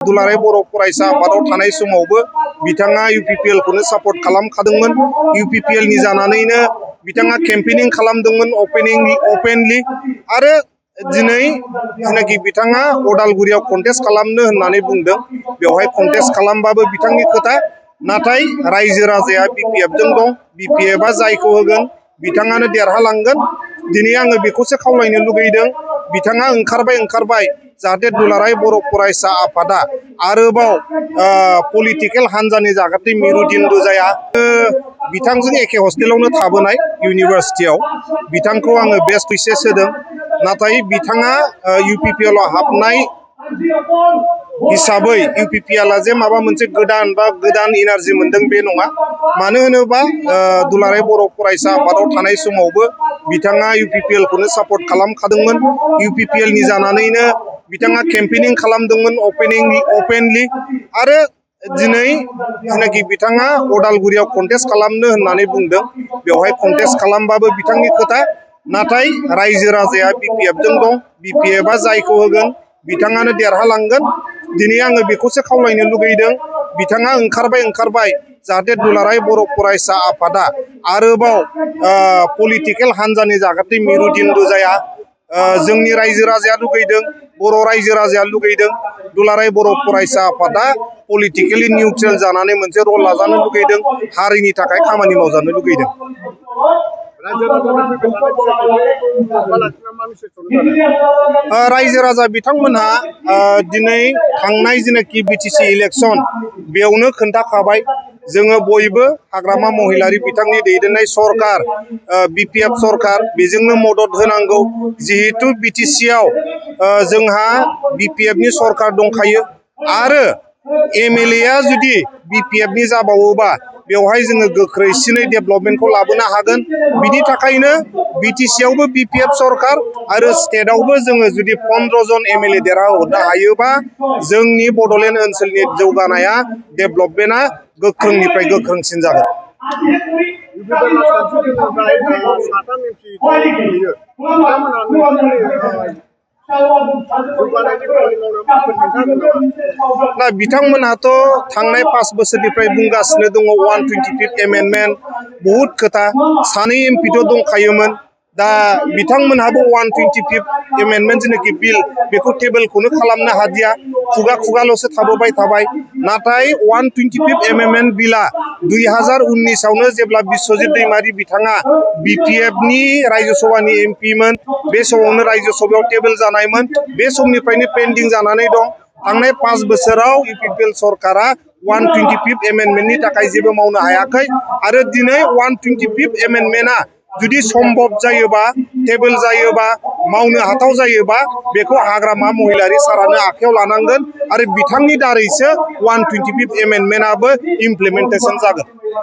दुलाराय बर' फरायसा आफादाव थानाय समावबो बिथाङा UPPL खौनो सापर्ट खालामखादोंमोन। UPPL नि जानानैनो बिथाङा केम्पेनिं खालामदोंमोन अपेनलि आरो दिनै जिनाखि बिथाङा अदालगुरियाव कन्टेस्ट खालामनो होननानै बुंदों, बेवहाय कन्टेस्ट खालामबाबो बिथांनि खोथा, नाथाय रायजो राजाया BPF जों दं। BPF आ जायखौ होगोन बिथाङानो देरहालांगोन। दिनै आङो बेखौसो खावलायनो लुगैदों, बिथाङा ओंखारबाय जाहाथे दुलाराय बर' फरायसा आफादा आरोबाव पलिटिकेल हान्जानि जाहाथे मेरुदिन्द जाया। बिथांजों एखे हस्टेलावनो थाबोनाय इउनिभार्सिटियाव बिथांखौ आङो बेस्ट उइसेस होदों, नाथाय बिथाङा UPPL आव हाबनाय हिसाबै UPPL आ जे माबा मोनसे गोदान एनार्जि मोनदों बे नङा। मानो होनोबा दुलाराय बर' फरायसा आफादाव थानाय समावबो बिथाङा UPPL खौनो सापर्ट खालामखादोंमोन। UPPL नि जानानैनो बिथाङा केम्पेनिं खालामदोंमोन अपेनलि आरो दिनै जिनाखि बिथाङा अदालगुरियाव कन्टेस्ट खालामनो होननानै बुंदों, बेवहाय कन्टेस्ट खालामबाबो बिथांनि खोथा, नाथाय रायजो राजाया BPF जों दं। BPF आ जायखौ होगोन बिथाङानो देरहालांगोन। दिनै आङो बेखौसो खावलायनो लुगैदों, बिथाङा ओंखारबाय जाहाथे दुलाराय बर' फरायसा आफादा आरोबाव पलिटिकेल हान्जानि जाहाथे मेरुदिन्द जाया। जोंनि रायजो राजाया लुगैदों, बर' रायजो राजाया लुगैदों, दुलाराय बर' फरायसा आफादा पलिटिकेलि निउट्रेल जानानै मोनसे रल लाजानो लुगैदों, हारिनि थाखाय खामानि मावजानो लुगैदों। रायजो राजा बिथांमोनहा दिनै थांनाय जिनाखि BTC इलेक्सन बेयावनो खोन्थाखाबाय, जोङो बयबो हाग्रामा महिलारि बिथांनि दैदेननाय सरकार BPF सरकार बेजोंनो मदद होनांगौ। जिहेतु BTC आव जोंहा BPF नि सरकार दंखायो आरो MLA आ जुदि BPF नि जाबावोबा बेवहाय जोङो गोख्रैसिनै डेभेलपमेन्टखौ लाबोनो हागोन। बिनि थाखायनो BTC आवबो BPF सरकार आरो स्टेटआवबो जोङो जुदि 15 जन MLA देरहाहरनो हायोबा जोंनि बड'लेण्ड ओनसोलनि जौगानाया डेभेलपमेन्टआ गोख्रोंनिफ्राय गोख्रोंसिन जागोन। दा बिथांमोनहाथ' थांनाय 5 बोसोरनिफ्राय बुंगासिनो दङ 125th एमेन्डमेन्ट, बहुद खोथा, सानै MP दंखायोमोन। दा बिथांमोनहाबो 125th एमेन्डमेन्ट जिनाखि बिल बेखौ टेबोलखौनो खालामनो हादिया, खुगाल'सो थाबोबाय थाबाय। नाथाय 125th एमेन्डमेन्ट बिला 2019 आवनो जेब्ला बिस्वजित दैमारि बिथाङा BPF नि रायजो सभानि MP मोन, बे समावनो रायजो सभायाव टेबोल जानायमोन, बे समनिफ्रायनो पेन्डिं जानानै दं। थांनाय 5 बोसोराव UPPL सरकारा 125th एमेन्डमेन्टनि थाखाय जेबो मावनो हायाखै आरो दिनै 125th एमेन्डमेन्टआ जुदि सम्भब जायोबा, टेबोल जायोबा, मावनो हाथाव जायोबा बेखौ हाग्रामा महिलारि सारानो आखायाव लानांगोन आरो बिथांनि दारैसो 125th एमेन्डमेन्टआबो इमप्लिमेन्टेसन जागोन।